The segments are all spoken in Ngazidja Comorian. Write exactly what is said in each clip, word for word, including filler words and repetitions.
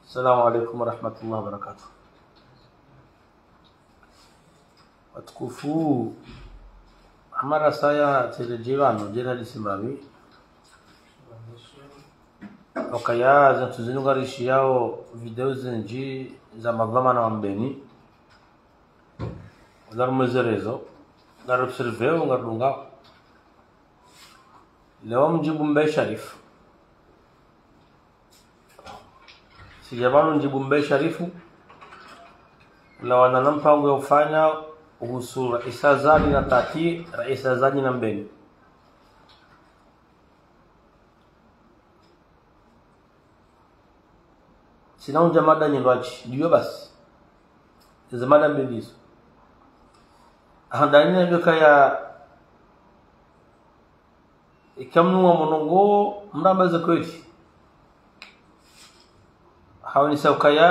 السلام عليكم ورحمة الله وبركاته. Watukufu, amara saya tele djevano, djera lisimami. Okaya, zantsu zinu ngarishiyao video zindji za madhwamana wa Mbeni. Ngarumwezerezo, ngarobserveo, ngarudungao. Leo mdjibu Mbaye Sharifu. Sidja pvanu ndjibu Mbaye Sharifu, ulawana na mpango ya ufanya uhusu Raisi Azali na Taki, Raisi Azali na Mbeni. Tsina undja mada nyindji, ndiyo basi. Ize mada mbili izo. Handani na nyoka ya ikamnu wa monongo, mramba ze kweli. Haonesa ukaya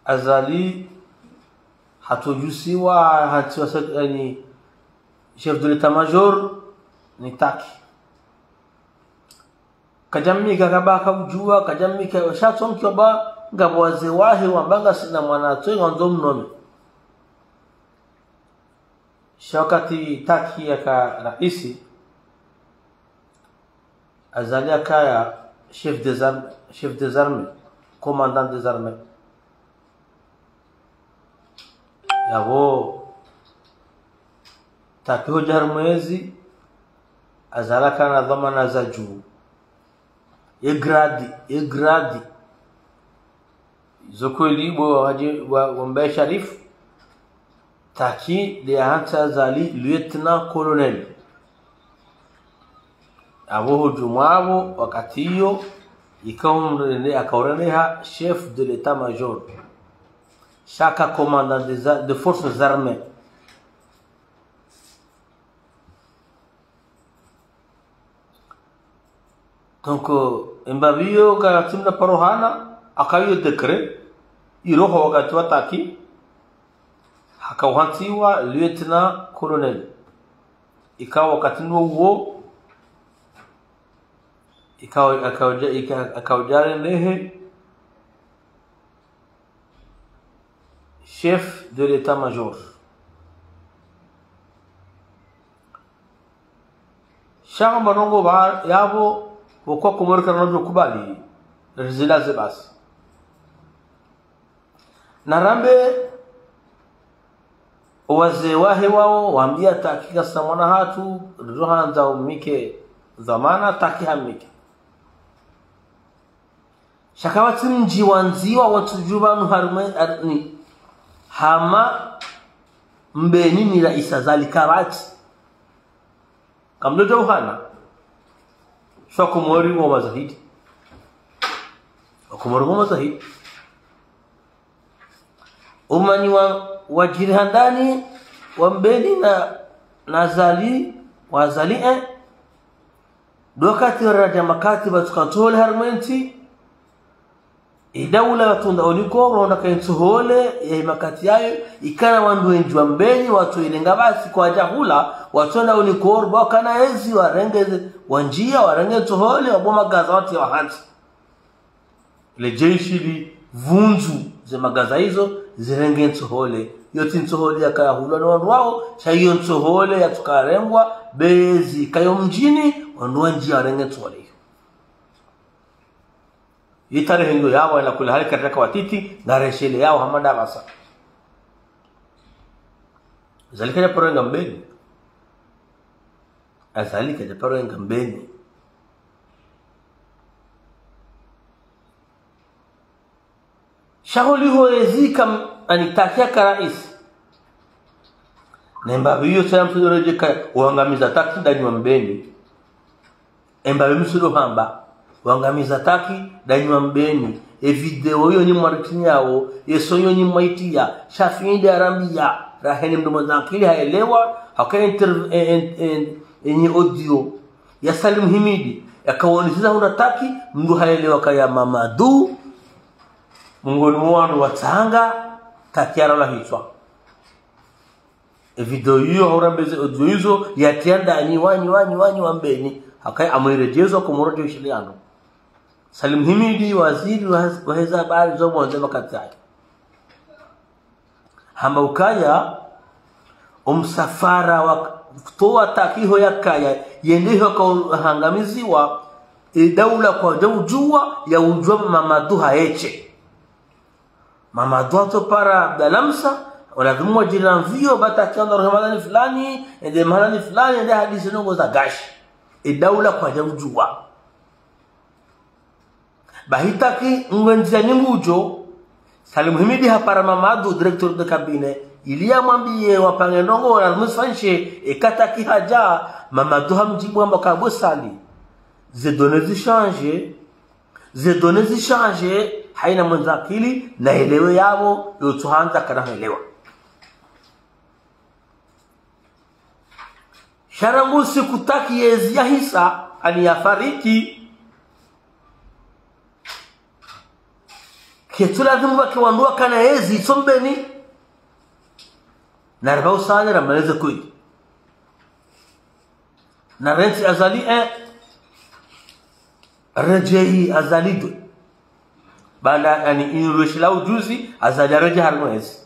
Azali hatodjusiwa, hatiwa sa-, yani, chef de l'état-major ni Taki. Kadjamnika kaba kaudjuwa, kadjamnika sha tsonkiwa ba, ngapvo wazee wahe wamba ngasina mwana twe ngandzo mnome. Sha wakati Taki yaka raisi, Azali yakaya chef des arm-, chef des armées, commandant des armées. Yapvo, Taki hodja harumwa ezi, Azali yakana dhwamana za dju. Ye grade, ye grade. Zo kweli bo wadje, wa, wa Mbaye Sharifu, Taki nde yahantsi Azali lieutenant-colonel. Apvo hodjumwa apvo, wakati iyo, ikao mrende, akaurendeha chef de l'état-major. Sha ka commandant des a-, des forces armées. Donc, euh, embapvi iyo ka tsimna paro hana, akayo décret, iroho wakati wa Taki, hakauhantsiwa lieutenant-colonel. Ikao wakati nuwo uwo, ikao, akaudja, ika-, akaudja rendehe, chef de l'état-major. Sha hamba ndrongoo ba yapvo, pvoko Komori karina djo kubali, rizilaze basi. Narambe, wazee wahe wao, wambia Taki ngasina mwana hatru, ridjo handza umnike dhwamana, Taki hamnike. Sha kapvatsi mdji wandziwa wantsu dju pvanu harumwa, har-, ni, hama Mbeni ni Raisi Azali kapvatsi. Kamdjo dja uhana. Sha Wakomori ngwao mazahidi. Wakomori ngwao mazahidi. Umani wa, wadjiri handani, wa Mbeni na, na Azali, wa Azali, eh. Ndo wakati wa radja makati pvatsuka ntsohole harumwa entsi. Idaula watsunda onikoro, wona ka entsohole, ya imakati yayo, ikana wandru wendji wa Mbeni, watso ilenga basi kwadja hula, watsunda onikoro, ba wakana ezi, warenge, wandjia, warenge ntsohole, wabo magaza watsi wahantsi. Le jeshi livundzu ze magaza izo, zirenge ntsohole. Iyo tsi ntsohole yakaya hulwa ni wandru wao, sha iyo ntsohole yatsuka rengwa, be ezi kayo mdjini, wandru wandjia warenge ntsohole iyo. Itarehe ndo yapvo, ila kula hali katraka watiti, ngareshele yapvo hama nda pvasa. Azali kadja paro yenga Mbeni. Azali kadja paro yenga Mbeni. Sha holiho ezi kam-, ani Taki yaka raisi. Nembapvi iyo tsaya msudo redjeka wangamiza Taki ndanyi wa Mbeni. Embapvi msudo hamba, wangamiza Taki ndanyi wa Mbeni. E video iyo nyi mwaritinyao, ye son iyo nyi mwaitiya, Shafi nde arambia, raheni mndru mwenye akili haelewa, haka inter-, en-, en-, en-, enye audio ya Salim Himidi, yakaonisiza hundra Taki, mndru haelewa kaya Mamadu, mongoni mwa wandru watsanga, Taki yara la hitswa. E video iyo, haurambe ze audio izo, yatiya ndanyi wanyi, wanyi, wanyi wa Mbeni. Haka amwiredjeza Komoro djo ishiliano. Salim Himidi, waziri wa, wa heze habari zo pvondze makati yahe. Hamba ukaya, omsafara wa towa taki ho yakaya, yende ho kahangamiziwa, e daula kwadja udjuwa, ya udjuwa Mamadu hayeshe. Mamadu hatso para Abdallah Msa, wala pvimwa djira mvio, ba taki ando mahalani fulani, ende mahalani fulani, ende hadisi ndrongoo za gashi. E daula kwadja udjuwa. Bahi taki ngwendza ni mudjo, Salim Himidi hapara Mamadu, directeur de cabinet, ili yamwambiye wapange ndrongoo, na msifanyishe, eka taki hadja, Mamadu hamdjibu hamba ka bo Sali. Ze données zi changé, ze données zi changé, haina mwendza akili, na elewe yapvo, yo tsuhandza kana elewa. Sha rangu siku taki yezi yahisa, ani yafariki. Ketsu lazimu pvake wandru wakana yezi itso Mbeni. Na ripva usane ramaleze kweli. Na rentsi Azali, eh, redjeyi Azali deux. Baanda, ani, inu reshila udjuzi, Azali aredjeyi harimwa yezi.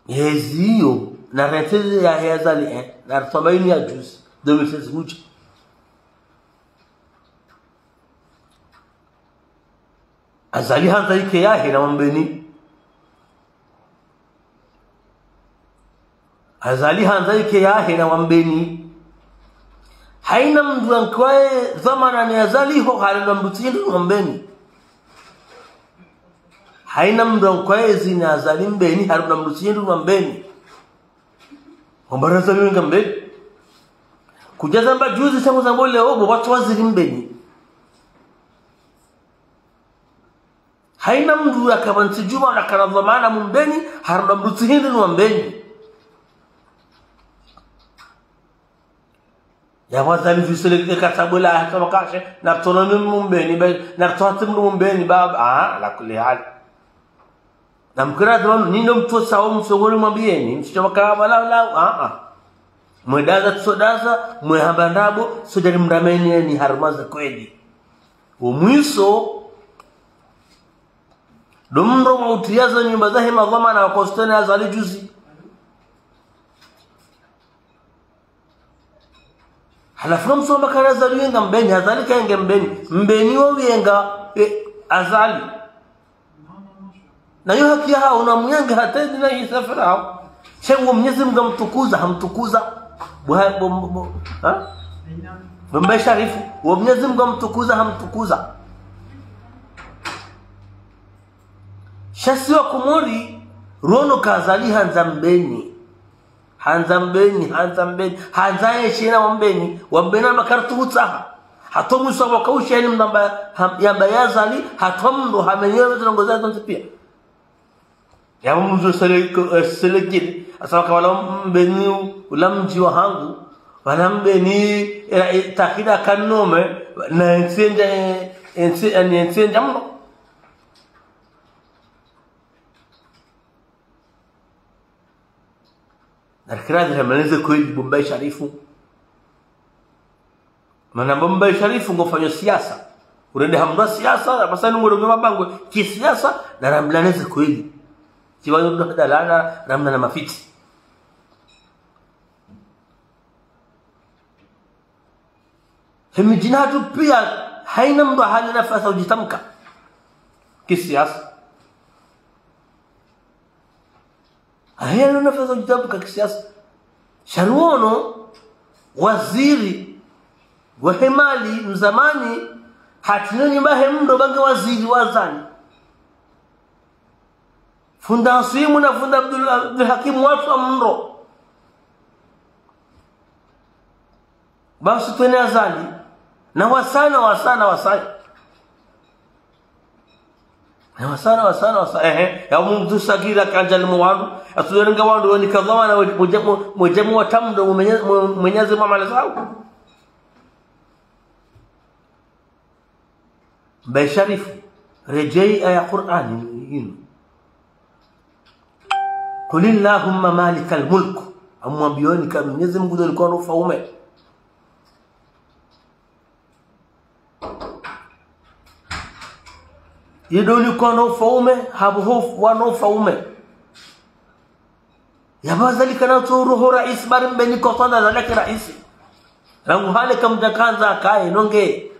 Yezi iyo, na rentsi yahe Azali, eh, na ritsamba inu ya juzi, deux mille seize hudja. Azali handza ike yahe na Wambeni. Azali handza ike yahe na Wambeni. Haina mndru yankwaye dhwamana ni Azali ho, harumwa mndru tsi hindru ni Wambeni. Haina mndru yankwaye zina Azali Mbeni, harumwa mndru tsi hindru ni Wambeni. Wamba Azali wenga Mbeni. Kudja zamba juzi, sha nguzambo leo, bo watsu waziri Mbeni. Haina mndru yakapva ntsi djuma, wala kana dhwamana mu Mbeni, harumwa mndru tsi hindru ni wa Mbeni. Ya wazali visele ke katabula, hata makashe, na ritsona ni mu Mbeni, ba, na ritsona tsi mndru mu Mbeni, ba, ah, ala kulli hali. Na mkira dhwamana, nino mtsosa o msongoni mwambiyeni, msisha makaba, la, la, ah, ah. Mwedaza, tsodaza, mwehamba ndrabo, sodjari mrameni ni harumwa ze kweli. Wo mwiso, ndo mndru mwautria ze nyumba zahe madhwamana wa kostene Azali juzi. Halafu na msomba kana Azali wenga Mbeni, Azali kayenge Mbeni. Mbeni wo wenga, eh, Azali. Na yo haki yahawo, na mnyanga hata edi na yisafira hawo. Sha wo Mnyezi Mngu hamtukuza, hamtukuza. Bo ha-, bo, bo, bo, ha? Bo Mbaye Sharifu, wo Mnyezi Mngu hamtukuza, hamtukuza. Sha si wa Komori, rono ka Azali handza Mbeni. Handza Mbeni, handza Mbeni, handza yeshe na wa Mbeni, wa Mbeni amba kartsu hutsaha. Hata mwiso wakausheni mndru amba, ham-, yamba ya Azali, hata mndru hamenyewe ndrongoo zahe zontsi pia. Ya mndru sele-, eh, selekile, hasa wakawala Mbeni ula mdji wahangu, wana Mbeni, ela, eh, takida kanome, na entsi ndja, eh, entsi, eh, ni entsi ndja mno. Na rikira dhwamana ze kweli bo Mbaye Sharifu. Mana bo Mbaye Sharifu ngufanyo siasa. Urende hamndru wa siasa, na pvasa nungo ronge mabangwe, kisiasa, na rambilane ze kweli. Tsi pvanu ndo hadalana, rambilana mafitsi. He midjini hatru pia, haina mndru hali nafasi ya udjitamka kisiasa. Haina nafasi ya udjitamka kisiasa. Sha rono, waziri wahe mali, mzamani, hatrina nyumba he mndro, ba nge waziri wa Azali. Funda Asimu na funda Abdul, Abdul Hakim watru wa mndro. Basi twene Azali. Na wasaya, wasaya, wasaya. Na wasaya, wasaya, wasaya. Ehe. Ya mndru sagira kandjali mwa wandru. Asudorenga wandru wani kadhawa na mweje, mweje mwa tamdo mwenye, mwenye zima mali zawo. Mbaye Sharifu, redjeyi aya Qur'ani yinu. قل اللهم مالك الملك Amwambiyoni ka Mnyezi Mungu ndo ulikana ufaume. Ye ndo ulikana ufaume, hapvo hofu wana ufaume. Yapvo Azali kana tsu roho raisi, bari Mbeni kotwanda Azali yake raisi. Rangu hale kamdjakandza akaye nonge.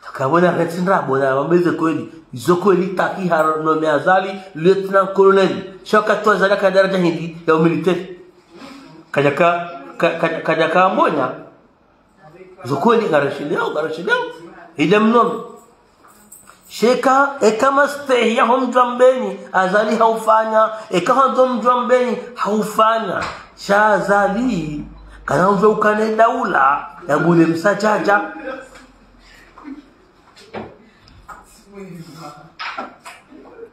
Takabona retsi ndrabo na wambeze kweli. Izo kweli taki haro nome Azali, lieutenant colonel. Sha wakati wa Azali yaka daraja hindri ya umilitaire. Kadjaka, ka-, ka-, kadjaka ambonya. Zo kweli ngarishileo, ngarishileo. Ile mnono. Sha eka, eka mastehi ya ho mdji wa Mbeni, Azali haufanya, eka ho mdji wa Mbeni, haufanya. Sha Azali, kana udjo ukane daula, ya bule msadjadja.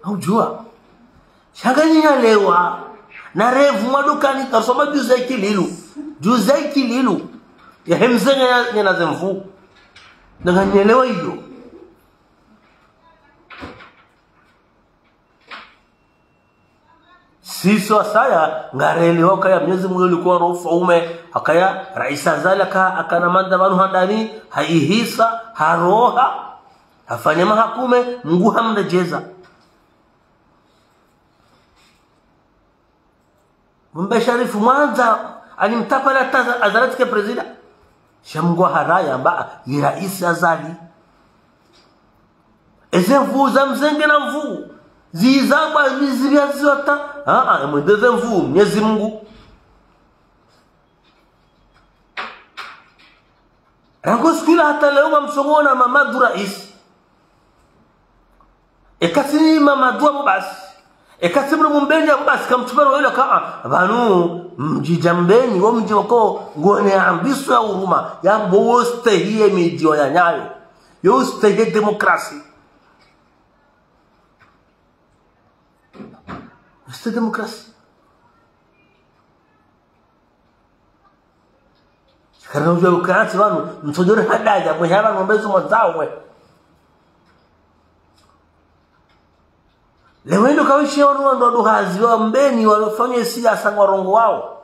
Haudjua. Sha nganyi nyalewa, na revu mwadukani, kasoma juzi ya Ikililu. Juzi ya Ikililu. Ya hemze ngena, ngena zemvu. Na nganyi nyalewa iyo. Sisi wasaya, ngarelewa kaya Mnyezi Mungu ulikana ufaume, akaya raisi Azali aka-, akana manda pvanu handani, haihisa, haroha, hafanya mahakume, Mungu hamredjeza. Mumbe Sharifu mwandza, ani mtapala taza, Azali yatike prezida. Sha Mungu haraya amba, yi raisi Azali. Eze mvu za mzenge na mvu. Zizangwa, zizibia zizota. Ah, ah, emwende ze mvu, Mnyezi Mungu. Rangu siku ila hata leo ngamsongona Mamadu raisi. Eka tsi Mamadu apvo basi. Eka tsi mdru Mbeni apvo basi, kamtsuparo wela ka, ah, pvanu, mdji dja Mbeni, wo mdji wako, ngone ambiso ya huruma, ya mbo wo stehi ye midji wa nyanyayo. Yo stehi ye demokrasi. Stehi ye demokrasi. Karina udjua ukantsi pvanu, mtsodjore hadaya, mwe hapva ngombe zumo zawe. Leo inu kawishi wanu wandru wadu hazi wa Mbeni, walofanya siasa ngwarongoao.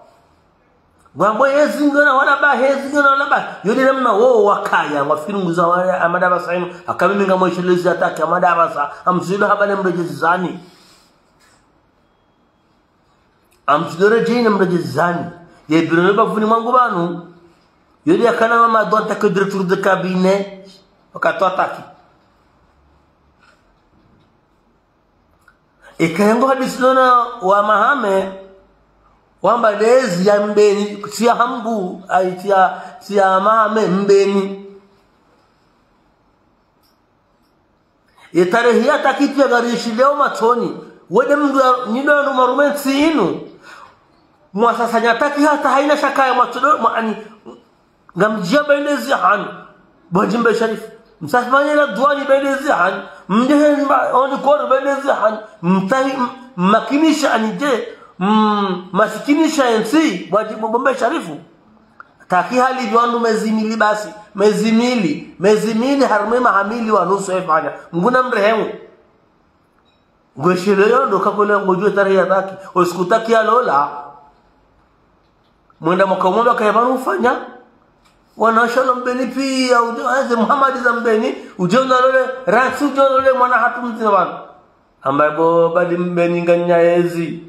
Ngwambo yezi ngona wala ba, hezi ngona wala ba. Yo ndile mna wo wakaya, ngwafikiru nguza wale Amada Abasa inu, aka mimi ngamweshelezi atake Amada Abasa, amsilo haba ne mredjezani. Amtsidore djine mredjezani. Ye biro yo bapvuni mwangu pvanu. Yo nde yakana Mamadu atake directeur de cabinet. Wakati ataki. Eka yango hadisi nona wa Mahame. Wamba lezi ya Mbeni. Tsi ya Hambu. Ayi, tsi ya, tsi ya Mahame Mbeni. Ye tarehi ya taki piya ngarishileo matsoni. Wende mdru ya, nyi ndo wandru marume ntsi inu. Mwasasanya taki hata haina shaka ya mwatsodo, mwa ani, ngamdjia bendezi hanu. Bwa Djimbe Sharifu. Msafanye la duwani bendezi hanu. Mdehe mba, oni koro bendezi hanu. Mtahi, m-, makinisha ani je, mm, masikinisha entsi, bwa Djimbe Sharifu. Taki hali wandru mezi mili basi, mezi mili, mezi mili harumwa maha mili wa nusu efanya. Mungu na mrehemu. Ngwesheleyo ndo kakole ngodjue tarehi ya taki. Osiku taki ya lola. Mwenda mwaka umwe baka ya pvanu ufanya. Wana shalo Mbeni piya, udje, aze Muhammad za Mbeni, udje unalole, rasi udje unalole, mwana hatru mdzima pvanu. Amba bo badi Mbeni nganya ezi.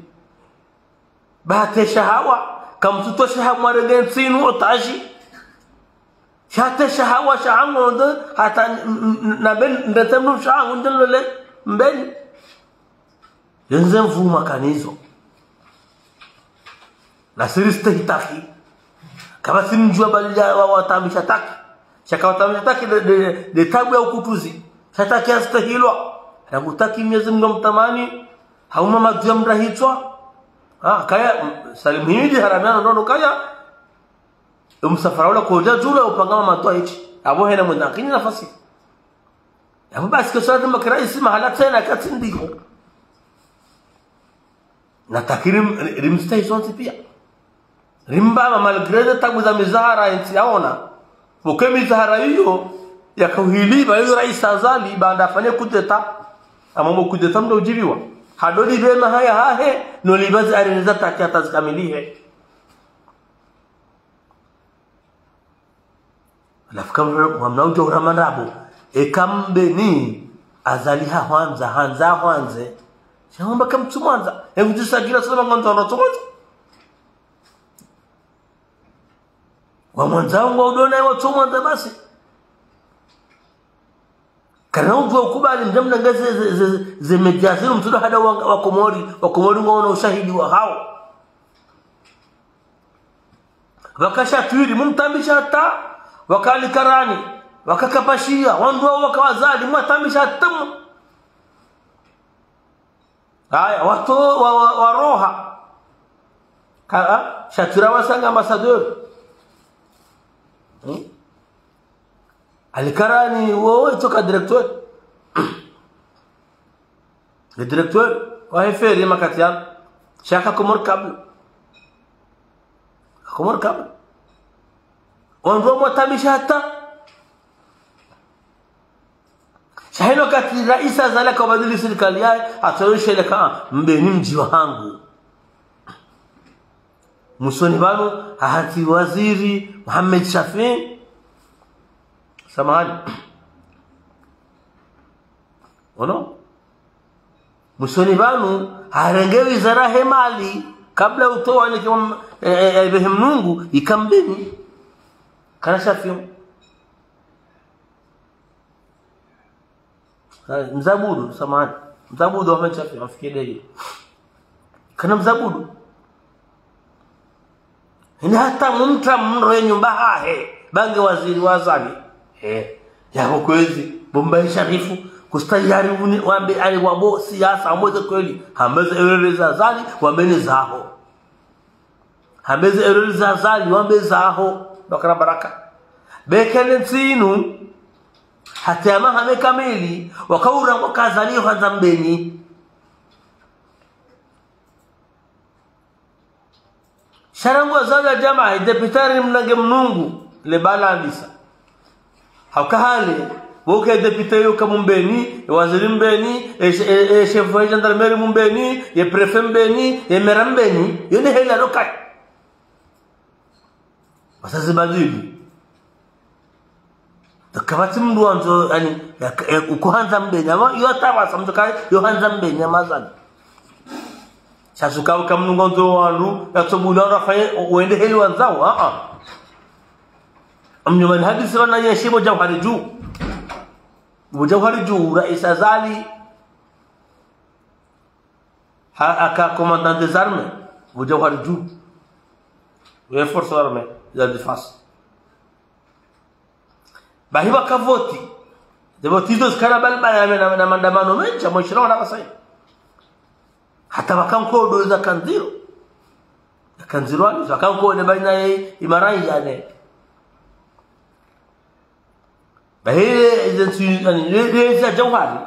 Ba te shahawa, kamtsutosha hamwarenge ntsi inu otashi. Sha te shahawa, shahangu ndo, hata n-, n-, n-, na ben, ndete mnu shahangu ndelole, Mbeni. Yenze mvuma kanizo. Na siri stehi taki. Kaba simdjua bali ya wa-, watamisha taki. Shaka watamisha taki de, de, de tabu ya ukutuzi. Sha taki ya stehilwa. Rangu taki Mnyezi Mungu mtamani. Hauma madhu ya mrahitswa. Ah, kaya, m-, Salim Himidi haramiana nono kaya. Msafara ula koja djula upanga madhu ya ichi. Abo hena mwenda kini nafasi. Abo basi ke swala demokrasi mahala tsena katsi ndiko. Na taki rim-, ri-, rimstehi sontsi piya. Rimbama malgré de tabu za mizahara entsi yaona. Boke mizahara iyo, yakauhili, ba iyo raisi Azali, ba nda afanye kudeta. Ama mo kudeta mdo udjibiwa. Hadoli be mahaya hahe, no libazi areleza tati hata zikamilihe. Halafu kamna, kamna udjo ura mandrabo. Eka Mbeni, Azali hahwandza, handza hahwandze. Sha hamba kamtsumwandza. Emdjisa kila sala ngwandzo wanatsumwandza. Wamwandzao ngwaudona watsumwandza basi. Kana udjuwa ukubali mdja mnanga ze, ze, ze, ze média zinu mtsudo hada wa, wa Komori, wa Komori ngwaona ushahidi wa hawo. Pvaka Shatwiri, mumtambisha hata, pvaka Alikarani, pvaka Kapashia, wandru wawo pvaka Azali, mwatambisha hata mu. Haya, wato, wa, wa, waroha. Ka, ha? Shatwira wasanga ambassadeur. Hmm? Alikarani, wo, wo, itsoka directeur. Le directeur wa F R M wakati yanu. Sha ka Comores Câbles. Comores Câbles. Wandru wamwatambisha hata. Sha hino wakati Raisi Azali haka ubadili sirikali yahe, hatsoesheleka, Mbeni mdji wahangu. Mwishoni pvanu, hahantsi waziri, Mohamed Shafii. Samahani. Ono? Mwishoni pvanu, harenge wizara he mali, kabla utowa nike, eh, eh, eh, behe mnungu, ika Mbeni. Kana Shafii. Ha, mzabudu, samahani. Mzabudu wa Mohamed Shafii, amfikiri. Kana mzabudu. Ine hata mumtra mro ye nyumba hahe, bange waziri wa Azali. He, yako kwezi, Bombai Sharifu, kustayari uni, wambe ali wabo siasa, wamweze kweli, hameze erreur za Azali, wambe ni zaho. Hameze erreur za Azali, wambe zaho, ndo kana baraka. Bekele ntsinu, hata yama hame kamili, wakaura kwa Azali yohandza Mbeni. Sha rangu Azali ya jamaa, e député ari mnange mnungu, le bala andisa. Hauka hale, woke député yoka mu Mbeni, e waziri Mbeni, e, e, e chef wa gendarmerie mu Mbeni, e préfet Mbeni, e maire Mbeni, yo ne hela rokai. Wasa zibadili. Kapvatsi mndru wandzo, yani, ya, ya, ukohandza Mbeni, ama, yo hata pvasa mndru kaye, yohandza Mbeni, ama Azali. Sha suka uka mndru ngwandzo wandru, yatsobula wandru afanye, wende heli wandzao, a, a. Amnyumani hadisi wana yeshe bo Jauhari dju. Bo Jauhari dju, Raisi Azali. Ha, aka commandant des armées, bo Jauhari dju. Ye forces armées, za défense. Bahi wakavoti. Ze voti zo zikana bali baya na, na, na maandamano mendji, mwishira wana kasai. Hata wakankodo za kandziro. Za kandziro wani, wakankodo baina ye, imarai yane. Bahi le, ze ntsu, yani, le, le za Jauhari.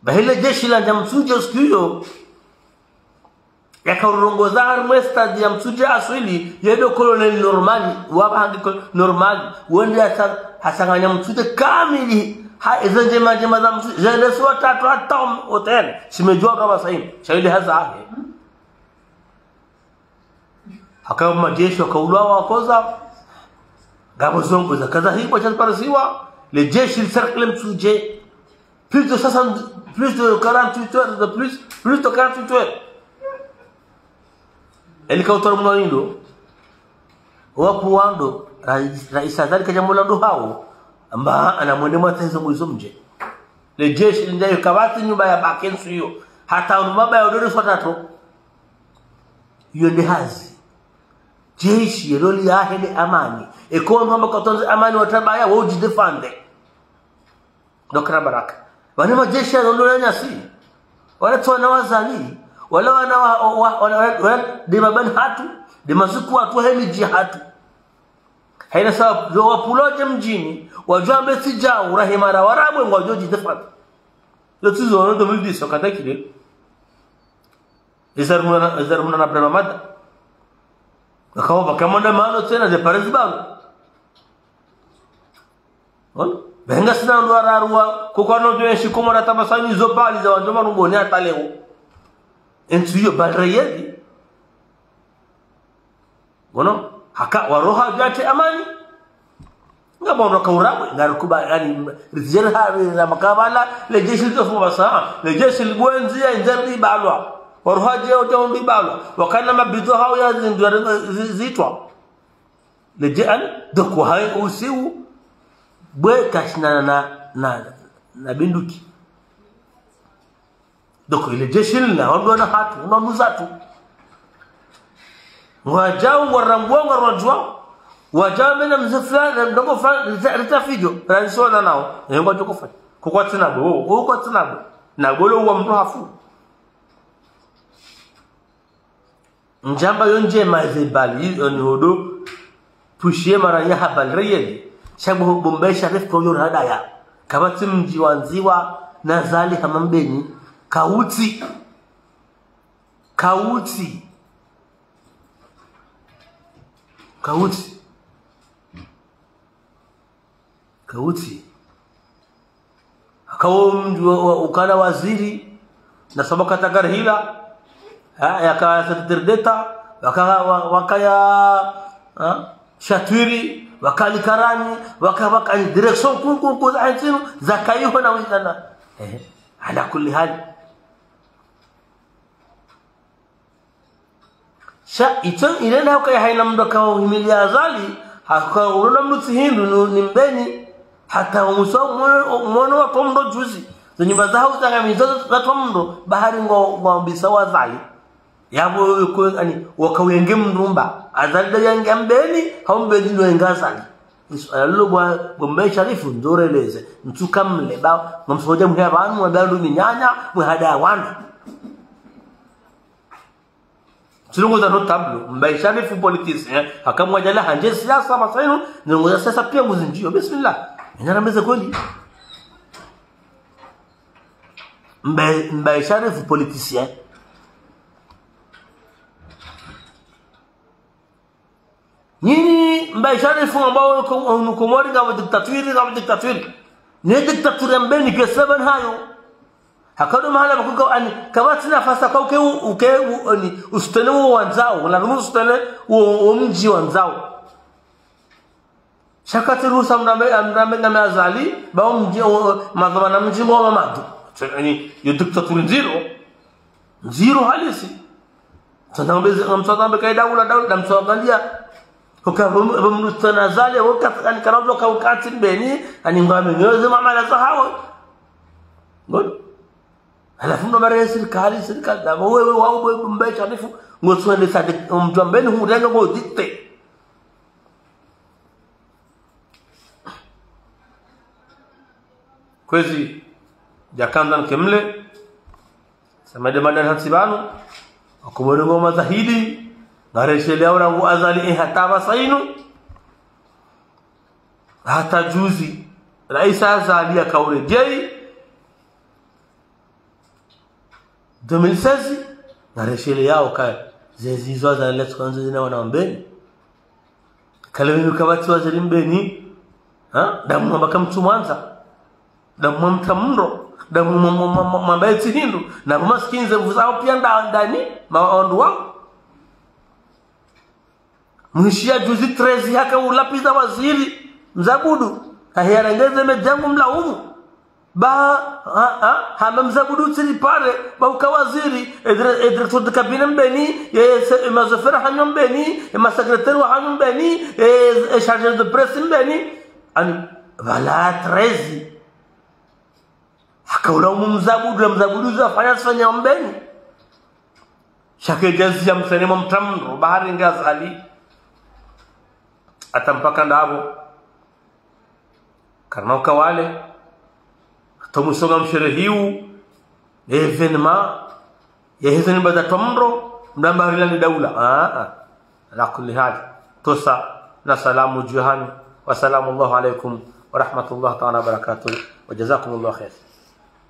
Bahi le jeshi la Nyamtsudje usiku iyo, yaka urongoza harimwa stade ya Mtsudje aswili, yendo colonel normal, waba hangi col-, normal, wende hasa-, hasanganya Mtsudje kamili, ha, eze ndjema ndjema za Mtsudje, zende suwa tatu hata om-, hotel, shimejua kama saini, shahidi haza ahe. Haka majeshi wakaulwa wakoza. Ngapvo zombo zakaza hibwa sha ziparisiwa. Le jeshi li cercle Mtsudje. Plus de soixante, plus de quarante-huit heures de plus, plus de quarante-huit heures. Eli kautora mna indo. Wakuwando, rais, Rais Azali kaja mula ndo hao. Amba ana mwende mwatenzo mwizo mdje. Le jeshi lindayo kapvatsi nyumba ya baki ntsu iyo. Hata unu mabaya odoro swatato. Iyo nde hazi. Jeshi, ye rôle yahe nde amani. Eka wandru wamba katsondze amani watabaya, wo udjidéfendre. Ndo kana baraka. Wana majeshi ya londo la nyasi. Wala tsi wana wa Azali. Wala wana wa, wa, wa, wala, wala, wala, nde mabani hatru, nde mazuku hatru, he midji hatru. Haina sababu, yo wapvulwa dje mdjini, wadjo wambe tsi djau, rahima ra Warabu, ngwadjo djidéfendre. Yo tsi zo, no deux mille dix, wakati kile. Eza rumuna na, eza rumuna na Brahma Mada. Wakawa pvaka maandamano tsena, ze parezi bangu. Ono? Benga sina ndo ararua, kukwa no dwe shikomora tabasani zo bali za wandjo marumboni hata leo. Entsu iyo bali reyedi. Ngono, haka waroha djate amani. Nga bono kaurabwe, nga rukuba, yani, rizijere ha, na makabala, le jeshi litofu basa, le jeshi ligwenzi ya inzeri balwa. Waroha dje oja undi balwa. Wakana mabito hao ya zindu ya zi-, zitwa. Le je-, yani, doko hae usiu, bwe kashina na, na, na, na binduki. Donc, ile jeshi lina, wandru wana hatru, wana nuza tu. Ngwadjao, ngwarambua, ngwarwadjua. Wadjao mena mze fulani, na mdongo fulani, rita, rita fijo, ranisona nao. Ehe, ngwadjo kufanya. Kukwatsi nabwe, wo, wo kwatsina bwe. Nabwe lo uwa mndru hafu. Ndjamba yo ndjema ze bali, yo ni hodo. Pwishiye mara ya habari reyeli. Sha bo, bo Mbaye Sharif ko yo rada ya. Kapvatsi mdji wandziwa na Azali hama Mbeni. Kautsi. Kautsi. Kautsi. Kautsi. Hakawo mdji wa, wa, ukana waziri, na sabaka tagarhila, ha, yaka secrétaire d'État, waka, wa, wakaya, ha, Shatwiri, waka Likarani, waka, waka, ni direction ku, ku, ku, za ntsinu, zakayiho na wizana. Eh, ala kulli hali. Sha, itso, ilenda hauka ya haina mndru akao himili ya Azali, hauka ulona mndru tsi hindru nu-, ni Mbeni, hata umuso mwono, mwono wa tomdo juzi. Zo nyumba za hauza ngami zo, za tomdo, bahari ngo, ngo bisa wa Azali. Yabo yuko, ani, waka uyenge mndru mba. Azali da yange Mbeni, hau Mbeni ndo yenga Azali. Isu, alalo bwa, bwa Mbaye Sharifu, ndzoreleze. Ntsuka mle, ba, ngamsoja mhe abanu, wa dalu minyanya, mwe hada ya wana. Tsilongoza notable, Mbaye Sharifu politicien, haka mwadjala handje siasa, masainu, nilongoza siasa pia nguzindjiyo. Bismillah. Enyara meze kweli. Mbaye, Mbaye Sharifu politicien. Nyinyi, Mbaye Sharifu ambao ko-, unu Komori ngapvo dictature, ngapvo dictature. Ne dictature ya Mbeni ke seven hayo. Hakado mahala bakuka ani, kapvatsi nafasi kauke u-, uke u-, ani, usutene wo wandzao, na rumu usutene wo, wo mdji wandzao. Sha katsi ruhusa mrambe, mrambe ngame Azali, ba wo mdji, wo, madhwamana mdji ngo wa Mamadu. Ani, yo dictature ndziro. Ndziro halisi. Tsanambe, mtsanambe kaida ula daula, mtsangalia. Uka, bum, bum, tsanazali, uka, ani, kana uka, uka, tsi Mbeni, ani, ngwami, nyoze, mama, la zahawa. Ngon. Halafu ndo mare sirikali, sirikali, na wewe, wa, wewe, Mbaye Sharifu, ngo tswende sa de, mdji wa Mbeni, hurenga ngo dicte. Kwezi, djakandza nkemle, samade madani hantsi banu, wakomori ngo mazahidi, ngareshelea urangu Azali e hata pvasainu, hata juzi, Raisi Azali yakaure djei, deux mille seize, ngareshelea uka, zezi izo Azali letsu kanzo zina wana wa Mbeni. Kale wenu kapvatsi waziri Mbeni, ha? Damu mwamba kamtsu mwandza. Damu mwamtra mndro. Damu mwa-, mwa-, mwa-, mwa-, mwamba etsi hindru. Na masikinze mvuzao pia nda-, ndani, ma-, wandu wangu. Mwishiya juzi treize haka ulapiza waziri, Mzabudu. Kahiyarengeze medjangu mlaumu. Ba, ha, ha, hama Mzabudu tsiri pare, ba uka waziri, e dire-, e directeur de cabinet Mbeni, e se-, e mazofera hanyo Mbeni, e masecrétaire wa hanyo Mbeni, e, e chargé de presse Mbeni. Ani, pvala treize. Haka ulaumu Mzabudu, ya Mzabudu zafanya sifanya Mbeni. Sha ke djazi ya msene mwa mtra mndro, bahari nge Azali. Hata mpaka ndapvo. Karina uka wale, hata musonga msherehiu, événement, ya heze ni bada tomro, mdamba harila ni daula. Ah, ah. Ala kulli hali. Tosa, na salamu dju hanyu. Wa salamu Allahu alaikum, wa rahmatullahi ta'ala wa barakatuh. Wa jazakumullahu khair.